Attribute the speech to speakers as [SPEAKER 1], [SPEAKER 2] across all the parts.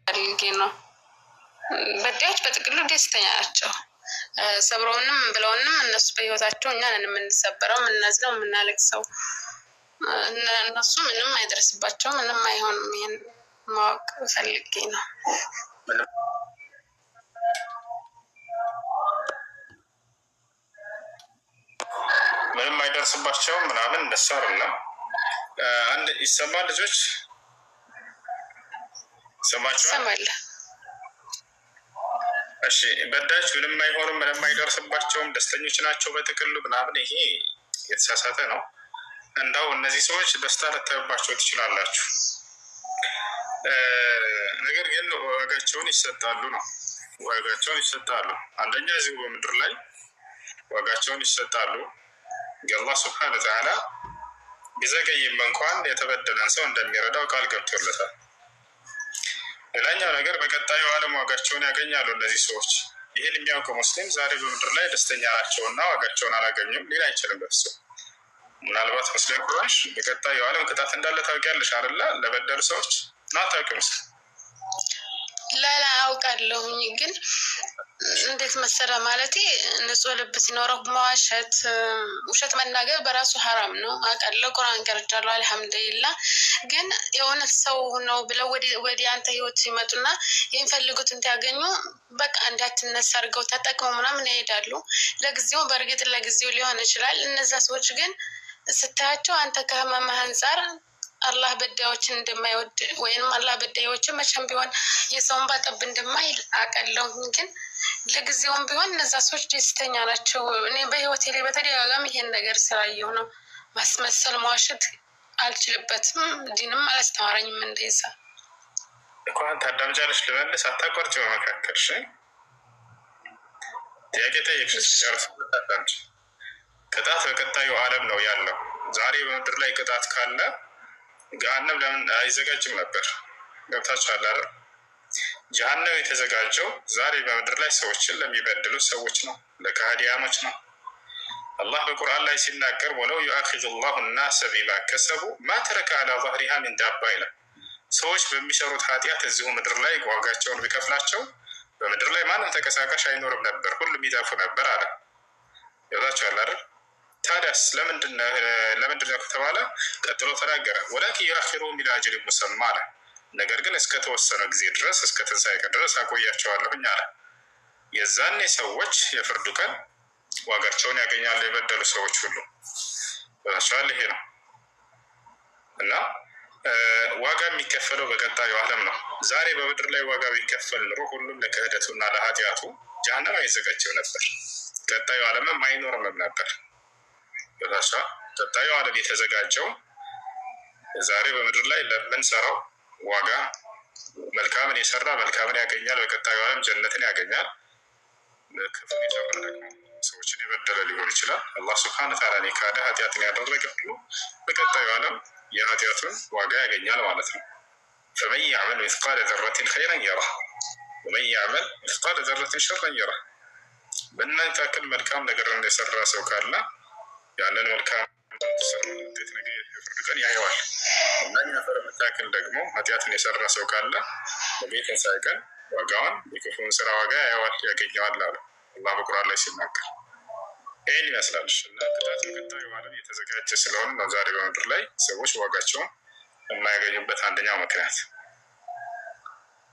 [SPEAKER 1] ፈልጌ ነው። በዳዮች በጥቅሉ ደስተኛ ናቸው። ሰብረውንም ብለውንም እነሱ በህይወታቸው እኛ ነን የምንሰበረው፣ የምናዝነው፣ የምናለቅሰው። እነሱ ምንም አይደርስባቸው፣ ምንም አይሆንም። ይሄን ማወቅ ፈልጌ ነው።
[SPEAKER 2] ምንም አይደርስባቸውም ምናምን እንደሱ አይደለም። አንድ ይሰማል፣ ልጆች ይሰማችኋል?
[SPEAKER 1] ይሰማል።
[SPEAKER 2] እሺ፣ በዳዮች ምንም አይሆኑም፣ ምንም አይደርስባቸውም፣ ደስተኞች ናቸው በጥቅሉ ምናምን፣ ይሄ የተሳሳተ ነው። እንዳው እነዚህ ሰዎች ደስታ ልታዩባቸው ትችላላችሁ። ነገር ግን ዋጋቸውን ይሰጣሉ ነው። ዋጋቸውን ይሰጣሉ። አንደኛ እዚሁ በምድር ላይ ዋጋቸውን ይሰጣሉ። የአላህ ስብሐነ ወተዓላ ቢዘገይም እንኳን የተበደለን ሰው እንደሚረዳው ቃል ገብቶለታል። ሌላኛው ነገር በቀጣዩ ዓለም ዋጋቸውን ያገኛሉ እነዚህ ሰዎች። ይህን የሚያውቅ ሙስሊም ዛሬ በምድር ላይ ደስተኛ ናቸውና ዋጋቸውን አላገኙም ሊል አይችልም። በፍጹም። ምናልባት ሙስሊም ከሆንሽ በቀጣዩ ዓለም ቅጣት እንዳለ ታውቂያለሽ አይደለ? ለበደሉ ሰዎች እና ታውቂ ሙስሊም
[SPEAKER 1] ላላ አውቃለሁኝ፣ ግን እንዴት መሰለ ማለቴ ንጹህ ልብ ሲኖረው መዋሸት፣ ውሸት መናገር በራሱ ሀራም ነው አውቃለሁ። ቁርአን ቀርቻለሁ፣ አልሐምዱሊላ። ግን የእውነት ሰው ነው ብለው ወደ አንተ ህይወት ሲመጡና የሚፈልጉትን ሲያገኙ በቃ እንዳትነሳ አድርገው ተጠቅመው ምናምን ይሄዳሉ። ለጊዜው በእርግጥ ለጊዜው ሊሆን ይችላል። እነዛ ሰዎች ግን ስታያቸው አንተ ከህመምህ አንጻር አላህ በዳዮችን እንደማይወድ ወይንም አላህ በዳዮችን መቼም ቢሆን የሰውን ባጠብ እንደማይል አውቃለሁ። ግን ለጊዜውም ቢሆን እነዛ ሰዎች ደስተኛ ናቸው። እኔ በህይወቴ ላይ በተደጋጋሚ ይሄን ነገር ስላየሁ ነው። ማስመሰል፣ መዋሸት አልችልበትም። ዲንም አላስተማረኝም እንደዛ።
[SPEAKER 2] እንኳን ታዳምጫለሽ፣ ልመልስ፣ አታቋርጪ በመካከል። እሺ፣ ጥያቄ ጠየቅሽ እስኪጨርስ ታዳምጪ። ቅጣት በቀጣዩ ዓለም ነው ያለው። ዛሬ በምድር ላይ ቅጣት ካለ ገሃነም ለምን አይዘጋጅም ነበር? ገብታችኋል አይደል? ጀሃነም የተዘጋጀው ዛሬ በምድር ላይ ሰዎችን ለሚበድሉ ሰዎች ነው፣ ለከሃዲያኖች ነው። አላህ በቁርአን ላይ ሲናገር ولو يؤاخذ الله الناس بما كسبوا ما ترك على ظهرها من دابة ይላል። ሰዎች በሚሰሩት ኃጢአት እዚሁ ምድር ላይ ዋጋቸውን ቢከፍላቸው በምድር ላይ ማንም ተንቀሳቃሽ አይኖርም ነበር፣ ሁሉም ይጠፉ ነበር አለ። ገብታችኋል አይደል? ታዲያስ ለምንድን ነው ከተባለ ቀጥሎ ተናገረ። ولكن يؤخرهم إلى أجل مسمى አለ። ነገር ግን እስከ ተወሰነ ጊዜ ድረስ፣ እስከ ትንሣኤ ቀን ድረስ አቆያቸዋለሁኝ አለ። የዛኔ ሰዎች የፍርዱ ቀን ዋጋቸውን ያገኛሉ፣ የበደሉ ሰዎች ሁሉ ቸዋል። ይሄ ነው እና ዋጋ የሚከፈለው በቀጣዩ ዓለም ነው። ዛሬ በምድር ላይ ዋጋ ቢከፈል ኑሮ ሁሉም ለክህደቱና ለኃጢአቱ ጀሃነም አይዘጋጅም ነበር። ቀጣዩ ዓለምም አይኖርምም ነበር። ገብታችኋል? ቀጣዩ ዓለም የተዘጋጀው ዛሬ በምድር ላይ ለምንሰራው ዋጋ፣ መልካምን የሰራ መልካምን ያገኛል፣ በቀጣዩ ዓለም ጀነትን ያገኛል። ክፉን የሰራ ደግሞ ሰዎችን የበደለ ሊሆን ይችላል። አላህ ስብሐነ ወተዓላን የካደ፣ ኃጢአትን ያደረገ ሁሉ በቀጣዩ ዓለም የኃጢአቱን ዋጋ ያገኛል ማለት ነው። فمن يعمل مثقال ذرة خيرا يره ومن يعمل مثقال ذرة شرا يره። በእናንተ ያክል መልካም ነገር የሰራ ሰው ካለ ያንን መልካም ውጤት ነገ የፍርድ ቀን ያየዋል። እና አፈር የምታክል ደግሞ ኃጢአትን የሰራ ሰው ካለ ነገ የትንሣኤ ቀን ዋጋውን፣ የክፉን ስራ ዋጋ ያየዋል፣ ያገኘዋል አለ አላህ በቁርአን ላይ ሲናገር። ይህን ይመስላል እና ቅጣት በቀጣዩ ዓለም የተዘጋጀ ስለሆነ ነው ዛሬ በምድር ላይ ሰዎች ዋጋቸውን የማያገኙበት አንደኛው ምክንያት።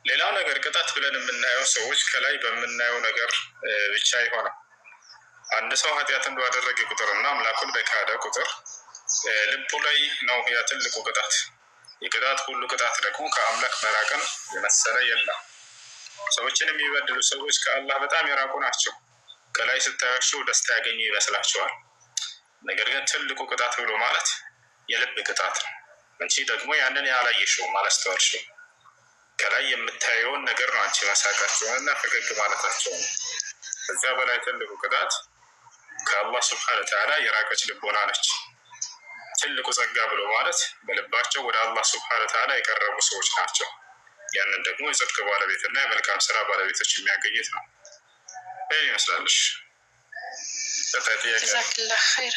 [SPEAKER 2] ሌላው ነገር ቅጣት ብለን የምናየው ሰዎች ከላይ በምናየው ነገር ብቻ ይሆናል። አንድ ሰው ኃጢአትን ባደረገ ቁጥር እና አምላኩን በካደ ቁጥር ልቡ ላይ ነው ያ ትልቁ ቅጣት። የቅጣት ሁሉ ቅጣት ደግሞ ከአምላክ መራቅን የመሰለ የለም። ሰዎችን የሚበድሉ ሰዎች ከአላህ በጣም የራቁ ናቸው። ከላይ ስታያቸው ደስታ ያገኙ ይመስላቸዋል። ነገር ግን ትልቁ ቅጣት ብሎ ማለት የልብ ቅጣት ነው። አንቺ ደግሞ ያንን ያላየሽውም፣ አላስተዋልሽውም። ከላይ የምታየውን ነገር ነው አንቺ መሳቃቸውን እና ፈገግ ማለታቸው ነው። ከዚያ በላይ ትልቁ ቅጣት ከአላህ ስብሐነ ወተዓላ የራቀች ልቦና ነች። ትልቁ ጸጋ ብሎ ማለት በልባቸው ወደ አላህ ስብሐነ ወተዓላ የቀረቡ ሰዎች ናቸው። ያንን ደግሞ የጽድቅ ባለቤትና የመልካም ስራ ባለቤቶች የሚያገኙት ነው። ይህን ይመስላልሽ። ቀጣይ ጥያቄ።
[SPEAKER 1] ጀዛክላህ ኸይር።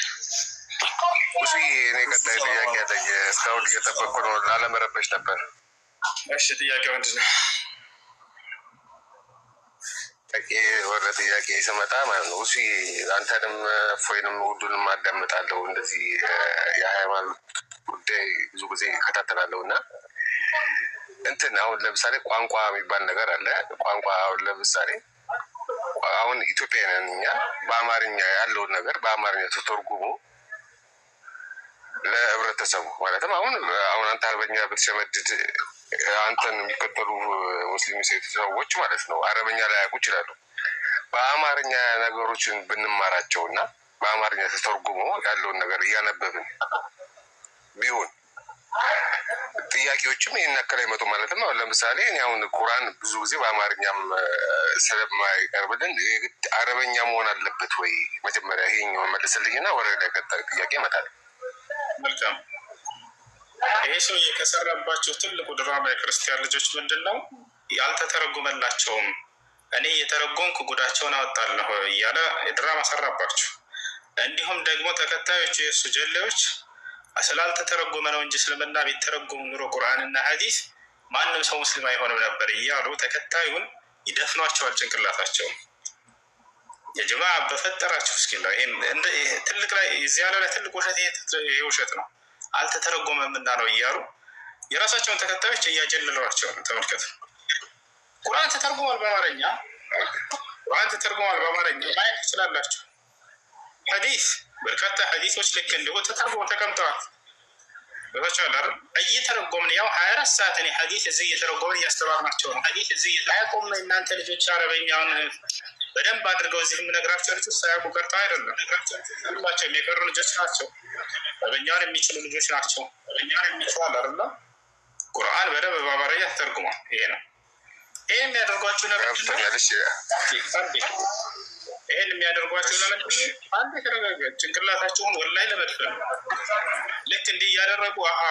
[SPEAKER 3] ብዙ እኔ ቀጣይ ጥያቄ አለኝ። እስካሁን እየጠበቅኩ ነው፣ ላለመረበሽ ነበር።
[SPEAKER 2] እሺ፣ ጥያቄ ምንድን ነው?
[SPEAKER 3] ወደ ጥያቄ ስመጣ ማለት ነው እሱ አንተንም እፎይንም ሁሉንም አዳምጣለሁ። እንደዚህ የሃይማኖት ጉዳይ ብዙ ጊዜ እከታተላለሁ እና እንትን አሁን ለምሳሌ ቋንቋ የሚባል ነገር አለ። ቋንቋ አሁን ለምሳሌ አሁን ኢትዮጵያ ነን እኛ፣ በአማርኛ ያለውን ነገር በአማርኛ ተተርጉሞ ለህብረተሰቡ፣ ማለትም አሁን አንተ አረበኛ ብትሸመድድ አንተን የሚከተሉ ሙስሊም ሴት ሰዎች ማለት ነው አረበኛ ላያውቁ ይችላሉ። በአማርኛ ነገሮችን ብንማራቸው እና በአማርኛ ተተርጉሞ ያለውን ነገር እያነበብን ቢሆን ጥያቄዎችም ይህን ያክል አይመጡም። ማለትም አሁን ለምሳሌ እኔ አሁን ቁርአን ብዙ ጊዜ በአማርኛም ስለማይቀርብልን የግድ አረበኛ መሆን አለበት ወይ? መጀመሪያ ይሄኛውን መልስልኝና ወደ ላይ ቀጣዩ ጥያቄ ይመጣል።
[SPEAKER 2] መልካም። ይሄ ሰውዬ ከሰራባቸው ትልቁ ድራማ የክርስቲያን ልጆች ምንድን ነው? ያልተተረጎመላቸውም እኔ እየተረጎምኩ ጉዳቸውን አወጣለሁ እያለ ድራማ ሰራባቸው። እንዲሁም ደግሞ ተከታዮቹ የእሱ ጀሌዎች ስላልተተረጎመ ነው እንጂ እስልምና ቢተረጎም ኑሮ ቁርአንና ሐዲስ ማንም ሰው ሙስሊም አይሆንም ነበር እያሉ ተከታዩን ይደፍኗቸዋል ጭንቅላታቸው። የጀማ በፈጠራችሁ እስኪ ነው ትልቅ ላይ እዚህ ያለ ላይ ትልቅ ውሸት፣ ይሄ ውሸት ነው፣ አልተተረጎመምና ነው እያሉ የራሳቸውን ተከታዮች እያጀለሏቸው ነው። ተመልከቱ። ቁርአን ተተርጉሟል በአማርኛ፣ ቁርአን ተተርጉሟል በአማርኛ ማየት ትችላላችሁ። ሐዲስ በርካታ ሐዲሶች ልክ እንዲሁ ተተርጉሞ ተቀምጠዋል። ቦታቸው አይደል? እየተረጎምን ያው 24 ሰዓት እኔ ሐዲስ እዚህ እየተረጎምን እያስተማርናቸው ነው። ሐዲስ እዚህ አያውቁም። እናንተ ልጆች አረበኛውን በደንብ አድርገው እዚህ የምነግራቸው ልጆች ሳያውቁ ቀርተው አይደለም። ሁላቸውም የቀሩ ልጆች ናቸው። አረበኛውን የሚችሉ ልጆች ናቸው። አረበኛውን የሚችሉ አለ አይደለ? ቁርአን በደንብ በአማርኛ ተተርጉሟል። ይሄ ነው። ይሄን የሚያደርጓቸው ለምንድን ነው?
[SPEAKER 3] ገብቶኛል። እሺ።
[SPEAKER 2] ይሄን የሚያደርጓቸው ለምንድን ነው? አንድ የተረጋጋ ጭንቅላታቸውን ወላሂ ለመድፈን ነው። ልክ እንዲህ እያደረጉ አሀ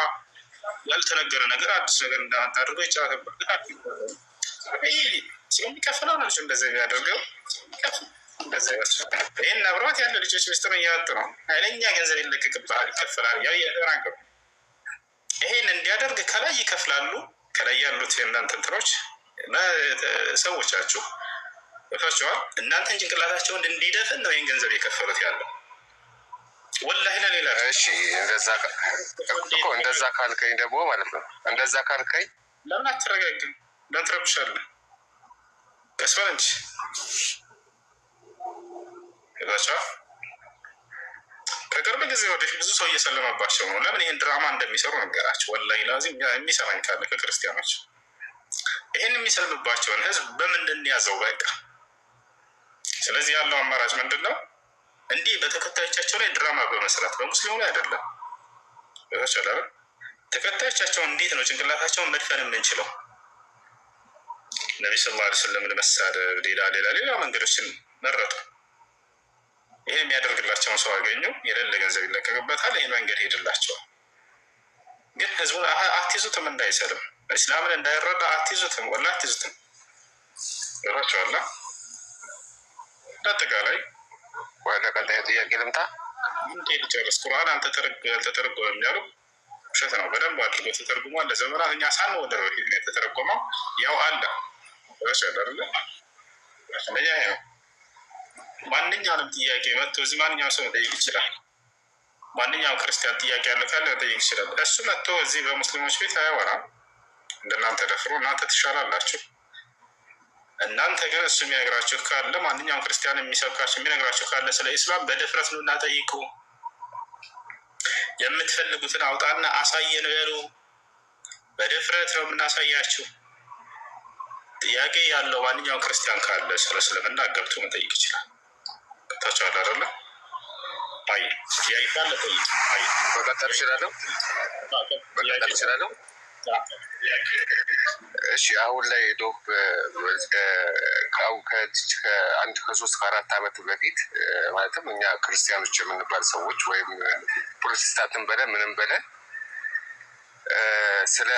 [SPEAKER 2] ያልተነገረ ነገር አዲስ ነገር እንዳመጣ አድርገው ይጫወተባል። ስለሚከፍለው ነው ልጁ እንደዚህ የሚያደርገው። ይህን አብረዋት ያለ ልጆች ምስጢር እያወጡ ነው። ኃይለኛ ገንዘብ ይለቀቅብሃል፣ ይከፈላል። ያው እየተናገሩ ይሄን እንዲያደርግ ከላይ ይከፍላሉ። ከላይ ያሉት የእናንተ እንትኖች ሰዎቻችሁ ገብቷቸዋል። እናንተን ጭንቅላታቸውን እንዲደፍን ነው ይህን ገንዘብ የከፈሉት ያለው ወላሂ ለሌላ
[SPEAKER 3] እሺ፣ እንደዛ እኮ እንደዛ ካልከኝ ደግሞ ማለት ነው እንደዛ ካልከኝ
[SPEAKER 2] ለምን አትረጋግም? ለምን ትረብሻለህ? ቀስ በል እንጂ ገብቷቸዋል። ከቅርብ ጊዜ ወዲህ ብዙ ሰው እየሰለመባቸው ነው። ለምን ይህን ድራማ እንደሚሰሩ ነገራቸው። ወላሂ ላዚም የሚሰማኝ ካለ ከክርስቲያኖች ይህን የሚሰልምባቸውን ህዝብ በምንድን ያዘው? በቃ ስለዚህ ያለው አማራጭ ምንድን ነው? እንዲህ በተከታዮቻቸው ላይ ድራማ በመስራት፣ በሙስሊሙ ላይ አይደለም። ገብቷችኋል? ተከታዮቻቸውን እንዴት ነው ጭንቅላታቸውን መድፈን የምንችለው? ነቢ ሰለላሁ ዐለይሂ ወሰለምን መሳደብ፣ ሌላ ሌላ ሌላ መንገዶችን መረጡ። ይህን የሚያደርግላቸውን ሰው አገኙ። የሌለ ገንዘብ ይለቀቅበታል። ይህን መንገድ ሄድላቸዋል። ግን ህዝቡን አትይዙትም፣ እንዳይሰልም እስላምን እንዳይረዳ አትይዙትም፣ ወላ አትይዙትም። ገብቷችኋል? እንዳጠቃላይ
[SPEAKER 3] ወደ ቀጣዩ ጥያቄ ልምጣ።
[SPEAKER 2] እንዴ ልጨርስ። ቁርአን አልተተረጎመም ያሉ ውሸት ነው። በደንብ አድርጎ ተተርጉሟል። ለዘመናት እኛ ሳንወለድ በፊት ነው የተተረጎመው። ያው አለ ገብቷችኋል አይደለ? አንደኛ ይሄ ነው። ማንኛውንም ጥያቄ መጥቶ እዚህ ማንኛውም ሰው መጠየቅ ይችላል። ማንኛውም ክርስቲያን ጥያቄ ያለ ካለ መጠየቅ ይችላል። እሱ መጥቶ እዚህ በሙስሊሞች ቤት አያወራም። እንደናንተ ደፍሮ፣ እናንተ ትሻላላችሁ። እናንተ ግን እሱ የሚነግራችሁ ካለ፣ ማንኛውም ክርስቲያን የሚሰብካችሁ የሚነግራችሁ ካለ ስለ ኢስላም በድፍረት ኑና ጠይቁ። የምትፈልጉትን አውጣና አሳየን በሉ። በድፍረት ነው የምናሳያችሁ። ጥያቄ ያለው ማንኛውም ክርስቲያን ካለ ስለ እስልምና ገብቶ መጠየቅ ይችላል። ገብታችኋል አይደለ? አይ ጥያቄ ካለ ጠይቅ። አይ
[SPEAKER 3] መቀጠል እችላለሁ። መቀጠል እችላለሁ። እሺ፣ አሁን ላይ ዶክ ከአንድ ከ3 ከ4 ዓመት በፊት ማለትም እኛ ክርስቲያኖች የምንባል ሰዎች ወይም ፕሮቴስታንትን በለ ምንም በለ ስለ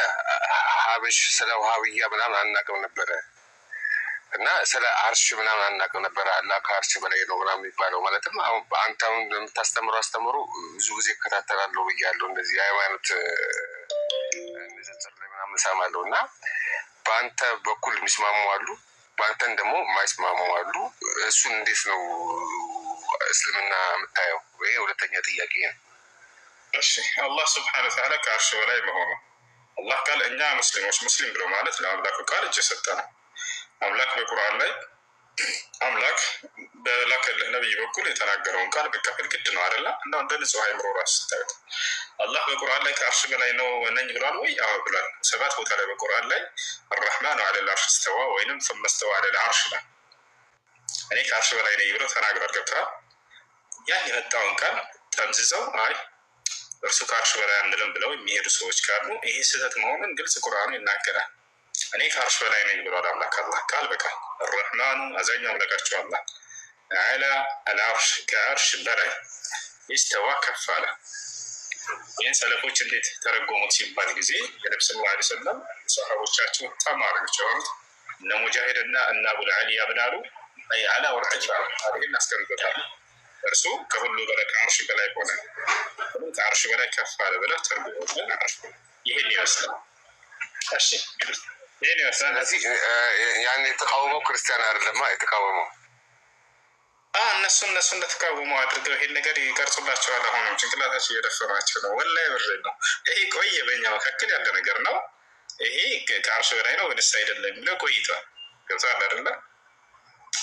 [SPEAKER 3] ሀበሽ ስለ ውሃብያ ምናምን አናውቅም ነበረ እና ስለ አርሽ ምናምን አናውቅም ነበረ። አላህ ከአርሽ በላይ ነው ምናምን የሚባለው፣ ማለትም አሁን አንተ አሁን የምታስተምረው አስተምሮ ብዙ ጊዜ እከታተላለሁ ብያለሁ። እንደዚህ የሃይማኖት ንጽጽር ላይ ምናምን እሰማለሁ እና በአንተ በኩል የሚስማሙ አሉ። በአንተን ደግሞ የማይስማሙ አሉ። እሱን እንዴት ነው እስልምና የምታየው? ይሄ ሁለተኛ ጥያቄ ነው።
[SPEAKER 2] እሺ፣ አላህ ስብሐነ ወተዓላ ከአርሽ በላይ መሆኑ አላህ ቃል እኛ ሙስሊሞች ሙስሊም ብሎ ማለት ለአምላኩ ቃል እጅ የሰጠ ነው። አምላክ በቁርአን ላይ አምላክ በላከልህ ነብይ በኩል የተናገረውን ቃል መቀበል ግድ ነው አይደለ? እንደው እንደ ንጹህ አይምሮ ራሱ ስታዩት አላህ በቁርአን ላይ ከአርሽ በላይ ነው ነኝ ብሏል ወይ? አዎ ብሏል። 7 ቦታ ላይ በቁርአን ላይ አራሕማኑ ዐለል አርሽ እስተዋ ወይንም ሱመ እስተዋ ዐለል አርሽ ይላል። እኔ ከአርሽ በላይ ነኝ ብሎ ተናግሯል። ገብተዋል። ያን የመጣውን ቃል ጠምዝዘው አይ እርሱ ከአርሽ በላይ አንልም ብለው የሚሄዱ ሰዎች ካሉ ይሄ ስህተት መሆኑን ግልጽ ቁርአኑ ይናገራል። እኔ ከአርሽ በላይ ነኝ ብሏል አምላክ አላህ ቃል በቃል አረሕማኑ አዛኙ አምላካቸው አላህ ዐላ አልአርሽ ከአርሽ በላይ ኢስተዋ ከፍ አለ። ይህን ሰለፎች እንዴት ተረጎሙት ሲባል ጊዜ የነቢ ስ ላ ሰለም ሰሃቦቻቸው ተማሪዎች የሆኑት እነ ሙጃሂድ እና እነ አቡል ዓሊያ ምን አሉ? አይ ዐላ ወርተፋ ይህን አስቀምጦታል። እርሱ ከሁሉ በላይ ከአርሽ በላይ ሆነ፣ ከአርሽ በላይ ከፍ አለ ብለው ተርጉሞታል። ይህን ይመስላል። እሺ ይህን ይመስላል።
[SPEAKER 3] ስለዚህ ያን የተቃወመው ክርስቲያን አይደለማ የተቃወመው
[SPEAKER 2] እነሱ እንደተቃወሙ አድርገው ይሄን ነገር ይቀርጹላቸዋል። አሁንም ጭንቅላታቸው እየደፈሯቸው ነው። ወላሂ ብሬ ነው። ይሄ ቆየ፣ በእኛ መካከል ያለ ነገር ነው። ይሄ ከአርሽ በላይ ነው ወይንስ አይደለም የሚለው ቆይቷል። ገብቶሃል አይደለ?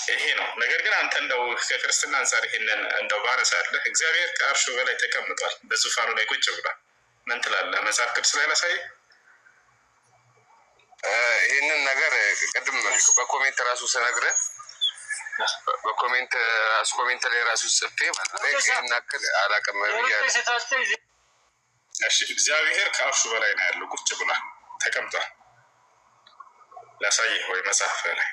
[SPEAKER 2] ይሄ ነው ነገር። ግን አንተ እንደው ከክርስትና አንጻር ይሄንን እንደው ባነሳለህ፣ እግዚአብሔር ከአርሹ በላይ ተቀምጧል፣ በዙፋኑ ላይ ቁጭ ብሏል። ምን ትላለህ? መጽሐፍ ቅዱስ ላይ ላሳይህ።
[SPEAKER 3] ይህንን ነገር ቅድም በ comment ራሱ ስነግርህ በ comment ራሱ comment ላይ ራሱ ጽፌ ማለት ነው። ይህን ያክል አላውቅም ብያለሁ።
[SPEAKER 2] እሺ እግዚአብሔር ከአርሹ በላይ ነው ያለው፣ ቁጭ ብሏል፣ ተቀምጧል። ላሳይህ ወይ መጽሐፍ ላይ